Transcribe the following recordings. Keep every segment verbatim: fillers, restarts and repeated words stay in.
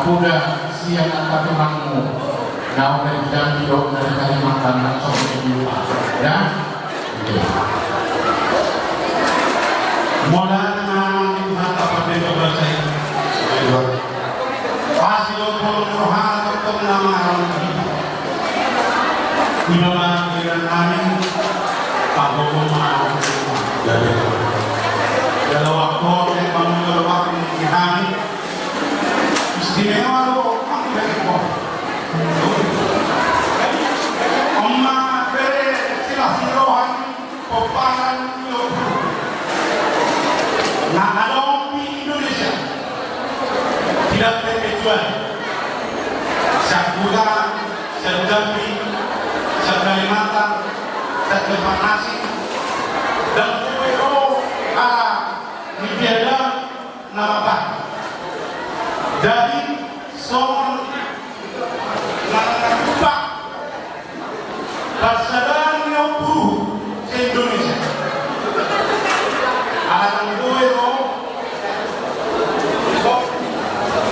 Uda sian angka tulangmu, na uda di Jambi dohot na di Kalimantan, na songon i di Upa. Ya? Oke. Mauliate ma di Tuhanta pardenggan basa i. Asi dohot holong ni rohana tongtong na mangarahon hita. Ima ma giliran nami, panggogo ma. Jalo waktu, jalo waktu di hami. Istimewa do, on ma bere silas ni roha ni pomparan ni ompu na adong di Indonesia. Tidak terkecuali. Sian Kuta, sian Jambi, sian Kalimantan, sian Banjarmasin, dan boi ro ala ni biada na mapan. Jadi songon na mangarupa parsadaan ni ompu se-Indonesia. Ala nang boi ro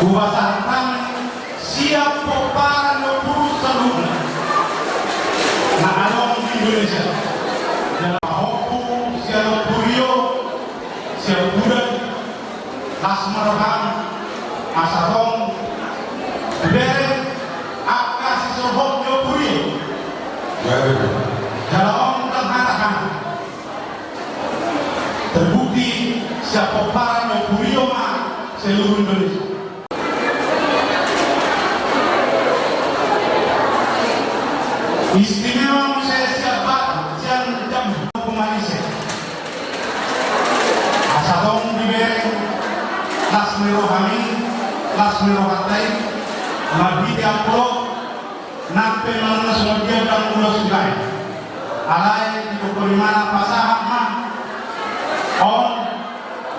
hupasahat hami sian pomparan ni ompu saluhutna na adong di Indonesia. Jala pahompu sian Ompu Rio Siapudan, las ma roham asa tong dibereng angka sisolhot ni Ompu Rio. Jala on ndang hata hami, terbukti sian pomparan ni Ompu Rio ma seluruh Indonesia. Istimewa muse sian Batak, sian Jambi, Ompu Manise. Asa tong dibereng las ni rohami, las ni rohanta i, marhite amplop, nang pe manang na songon dia ndang ulos dibaen. Alai didok ni rohana pasahat ma on,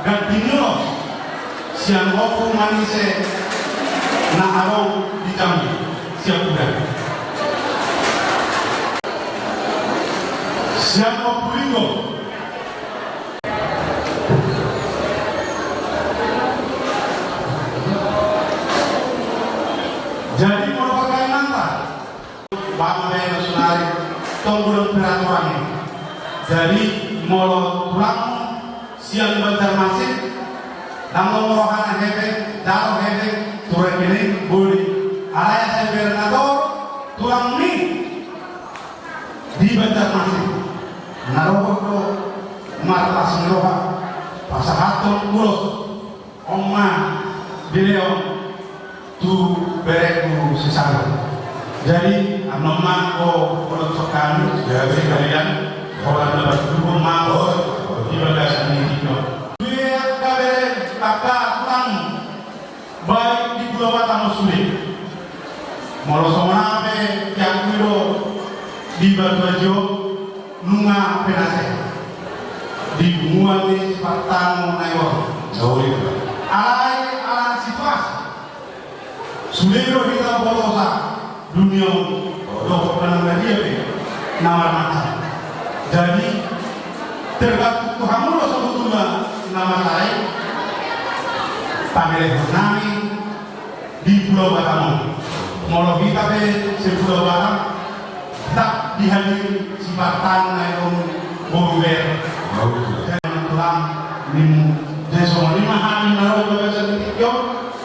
ganti ni ulos sian Ompu Manise na adong di Jambi, Siapudan. Sian Ompu Linggo. Jadi molo parkainanta, baen ma sonari, tong godang peraturan i. Jadi molo tulangmu sian Banjarmasin, ndang lomo rohana hepeng, jalo hepeng tu rekening, boi. Alai asa ibereng na torop tulangmi di Banjarmasin, na dohot do marlas ni roha pasahathon ulos on ma dilehon tu berengku si Salo. Jadi annon ma, o, ulos songkami, jadi kalian holan na parjolo ma, o, di bagasan ni tio. Dua angka bere, angka tulang, baik di Pulo Batam on sude. Molo songon aha pe diakui do di Batu Aji on, nunga penasehat di punguan ni Sipartango Naiwaho. Alai ala situasi sude do hita bolosa dunia on, dohot manang na dia pe na marmansai. Jadi tergantung tu hamu do sabotulna na mansai pangelehon nami di Pulo Batam on. Molo hita pe se-Pulo Batam, tetap dihadiri Sipartango Naiwaho, boru bere. Jadi tulang nimu, jadi songon i ma hami na ro di bagasan ni tingki on,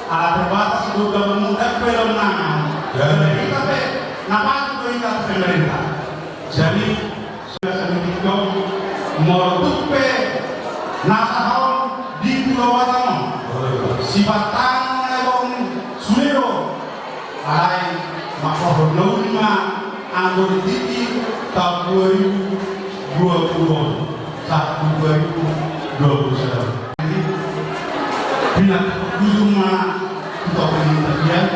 ala terbatas do gabe mundang pe do nang. Jadi hita pe na patut do hita tu pemerintah. Jadi Molo tung pe na sahat on di Pulo Batam on, Sipartango Naiwaho sude do. Alai mangkorhon na uli ma anggo di tingki taon dua ribu dua puluh on sahat tu dua ribu dua puluh sada. Pinangido ma tu Tuhan di bagian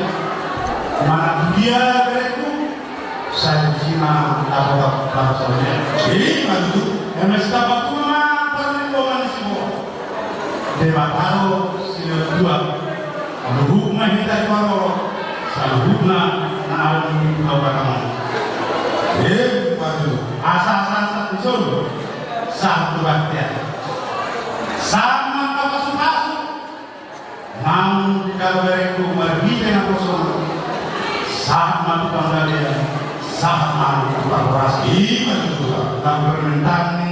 manang tu dia berengku. Sai disi ma dapotan bangso i. Ima tutu. Eme sitamba tu ma parlinggoman ni sibola. Debata do silehon tuak. Luhut ma hita diparorot saluhutna na adong di Pulo Batam on. Ima tutu. Asa sahat tu son, sahat tu bontean, sahat ma angka pasupasu. Naung dijalo berengku marhite na Sahat ma tu panggabean, sahat ma tu parhorasan. Ima tutu, lam permintaan ni